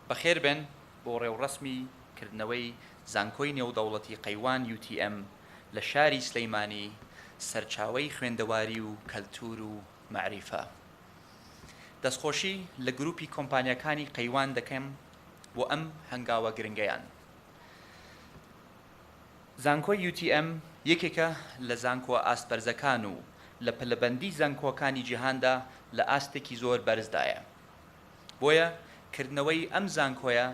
بەخێربێن بۆ ڕێوڕەسمی کردنەوەی زانکۆی نێودەوڵەتی قەیوان UTM لە شاری سلیمانی، سەرچاوەی خوێندەواری و کەلتوور و مەعریفە. دەستخۆشی لە گروپی کۆمپانیاکانی قەیوان دەکەم بۆ ئەم هەنگاوە گرنگەیان. زانکۆی UTM یەکێکە لە زانکۆ ئاست بەرزەکان و لە پلەبەندی زانکۆکانی جیهاندا لە ئاستێکی زۆر بەرزدایە. بۆیە کردنەوەی ئەم زانکۆیە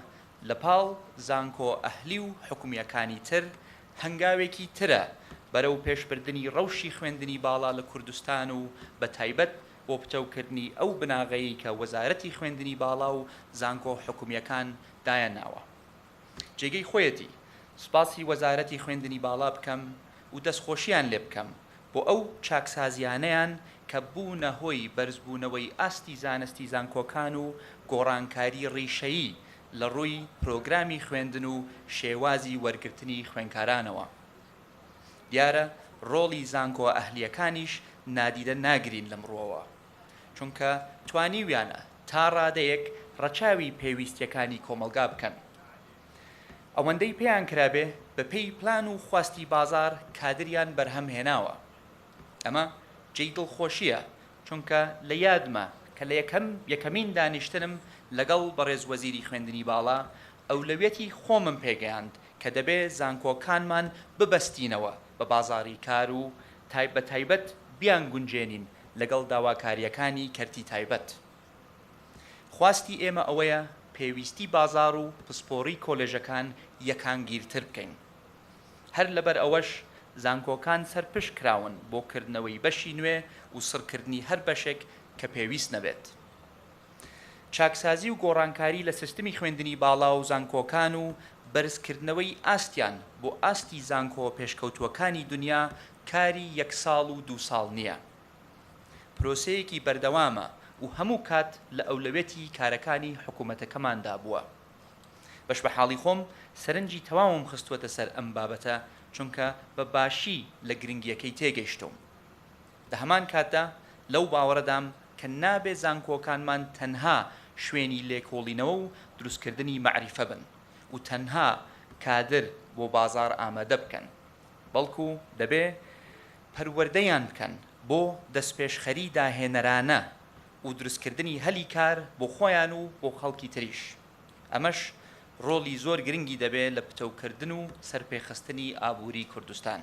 لە پاڵ زانکۆ ئەهلی و حکومییەکانی تر هەنگاوێکی ترە بەرەو پێشبردنی ڕەوشی خوێندنی باڵا لە کوردستان و بە تایبەت بۆ پتەوکردنی ئەو بناغەیەی کە وەزارەتی خوێندنی باڵا و زانکۆ حکومییەکان دایانناوە. جێگەی خۆیەتی سوپاسی وەزارەتی خوێندنی باڵا بکەم و دەستخۆشیان لێ بکەم بۆ ئەو چاکسازیانەیان کە بوونە هۆی بەرزبوونەوەی ئاستی زانستی زانکۆکان و گۆڕانکاری ڕیشەیی لە ڕووی پرۆگرامی خوێندن و شێوازی وەرگرتنی خوێنکارانەوە. دیارە ڕۆڵی زانکۆ ئەهلییەکانیش نادیدە ناگرین لەم ڕووەوە، چونکە توانیویانە تا ڕادەیەک ڕەچاوی پێویستییەکانی کۆمەڵگا بکەن. ئەوەندەی پێیان کرابێ بەپێی پلان و خواستی بازاڕ کادریان بەرهەم هێناوە. ئەمە جێی دڵخۆشییە، چونکە لە یادمە کە لە یەکەم یەکەمین دانیشتنم لەگەڵ بەڕێز وەزیری خوێندنی باڵا، ئەولەویەتی خۆمم پێگەیاند کە دەبێ زانکۆکانمان ببەستینەوە بە بازاڕی کار و بە تایبەت بیانگونجێنین لەگەڵ داواکارییەکانی کەرتی تایبەت. خواستی ئێمە ئەوەیە پێویستی بازاڕ و پسپۆڕی کۆلێژەکان یەکانگیرتر بکەین. هەر لەبەر ئەوەش زانکۆکان سەرپشک کراون بۆ کردنەوەی بەشی نوێ و سڕکردنی هەر بەشێک کە پێویست نەبێت. چاکسازی و گۆڕانکاری لە سیستمی خوێندنی باڵا و زانکۆکان و بەرزکردنەوەی ئاستیان بۆ ئاستی زانکۆ پێشکەوتووەکانی دنیا کاری یەک ساڵ و دوو ساڵ نییە. پرۆسەیەکی بەردەوامە و هەموو کات لە ئەولەوێتی کارەکانی حکومەتەکەماندا بووە. بەشبەحاڵی خۆم سەرنجی تەواوم خستووەتە سەر ئەم بابەتە چونکە بە باشی لە گرنگییەکەی تێگەیشتووم. لە هەمان کاتدا لەو باوەڕەدام کە نابێ زانکۆکانمان تەنها شوێنی لێکۆڵینەوە و دروستکردنی مەعریفە بن و تەنها کادر بۆ بازاڕ ئامادە بکەن بەڵکو دەبێ پەروەردەیان بکەن بۆ دەستپێشخەری داهێنەرانە و دروستکردنی هەلی کار بۆ خۆیان و بۆ خەڵکی تریش، ئەمەش ڕۆڵی زۆر گرنگی دەبێ لە پتەوکردن و سەرپێخستنی ئابووری کوردستان.